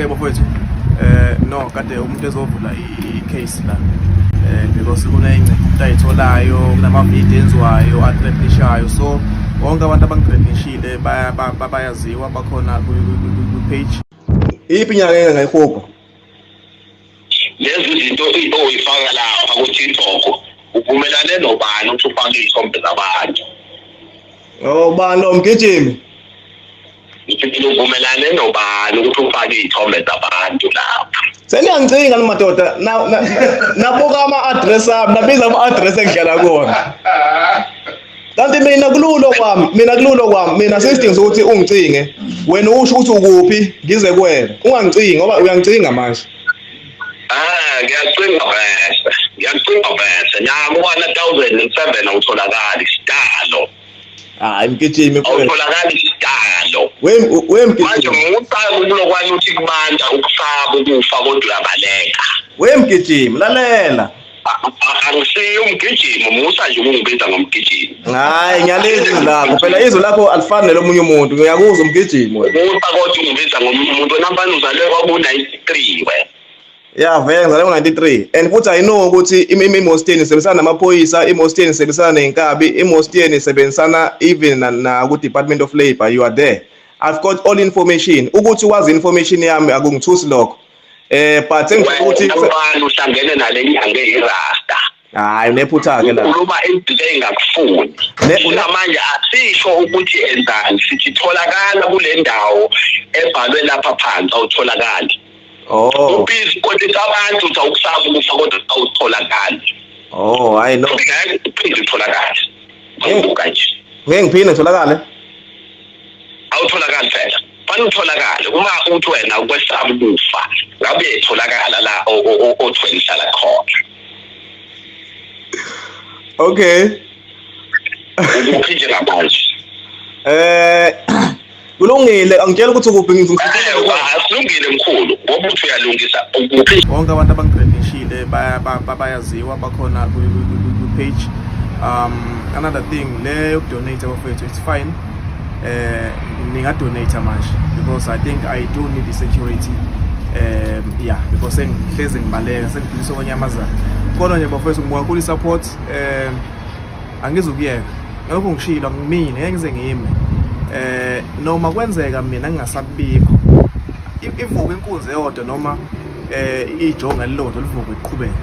Okay bafowethu, no, kade umuntu ezovula i-case la because kuney'ngcingo ayitholayo, kunama-video enziwayo athreatenishayo. So bonke abantu abangithreatenishile bayaziwa, bakhona kwi-page. Iphi inyanga engingayihubha? Lezi zinto oyifaka lapha ku-TikTok, uvumelane nobani ukuthi ufake iy'thombe zabantu? Oh, bani lo mgijimi? Ngithi uvumelane nobani ukuthi ufake iy'thombe zabantu lapha? Seniyangicinga ni madoda, nabuka ama-address ami, nabiza ama-address engihlala kuwona. Kanti mina kululo kwami, mina kululo kwami, mina sisidingo sokuthi ungicinge. Wena usho ukuthi ukuphi, ngize kuwena. Ungangicingi ngoba uyangicinga manje. Ah, ngiyacinga vese, ngiyacinga vese. Naku-1007 awutholakali sidalo. Hayi mgijimi mfowethu. Awutholakali sidalo. We we Manje mgijimi. musa kulokwana uthi kubantu ukusaba ukufa kodwa uyabaleka. We mgijimi, lalela. Angisiye umgijimi, musa nje ukungibiza ngomgijimi. Hayi, ngiyalizwa izwi lakho. Phela izwi lakho alifani nelomunye umuntu. Ngiyakuzwa umgijimi wena. Musa kodwa ungibiza ngomunye umuntu, wena mfana uzalwe kwaku-93 wena. Ya vele, ngizalwe ngo-93 and futhi I know ukuthi iMosteni isebenzisana namaphoyisa, iMosteni isebenzisana ney'nkabi, iMosteni isebenzisana even na ku-Department of Labour. You are there. I've got all information. Ukuthi wazi information yami akungithusi lokho. But sengisho ukuthi Wena mfana uhlangene nale nyanga eyirasta. Hayi, unephutha-ke la. Ukhuluma into engakufuni. Njengamanje asisho ukuthi enzani, sithi tholakala kule ndawo ebhalwe lapha phansi, awutholakali. Oh. Ubhizi kodwa abantu uthi awukusaba ukufa kodwa awutholakali. Oh, hayi no. Ngeke uphinde utholakale. Ngibuka nje. Ngeke ngiphinde ngitholakale. Awutholakali phela. Fanele utholakale. Uma uthi wena ukwesaba ukufa, ngabe uyetholakala la othi wena uhlala khona. Okay. Ukuphi njengamanje? Kulungile, angitshela ukuthi ukuphi. Asilungile mkhulu, ngoba uthi uyalungisa, ukuphi? Bonke abantu abangithreatenishile bayaziwa, bakhona kwi-page. Another thing, le yokudonate abafowethu, it's fine. Ningadonate manje because I think I do need the security. Yeah, because sengihlezi ngibaleka, sengiphilisa okonyamazana. Kodwa nje bafowethu, ngibonga kakhulu i-support. Angizukuyeka ngalokho ngishilo, angimine, ngeke ngize ngime. Noma kwenzeka mina ngingasabikho, ivuka inkunzi eyodwa noma ijonga elilodwa livuke liqhubeke.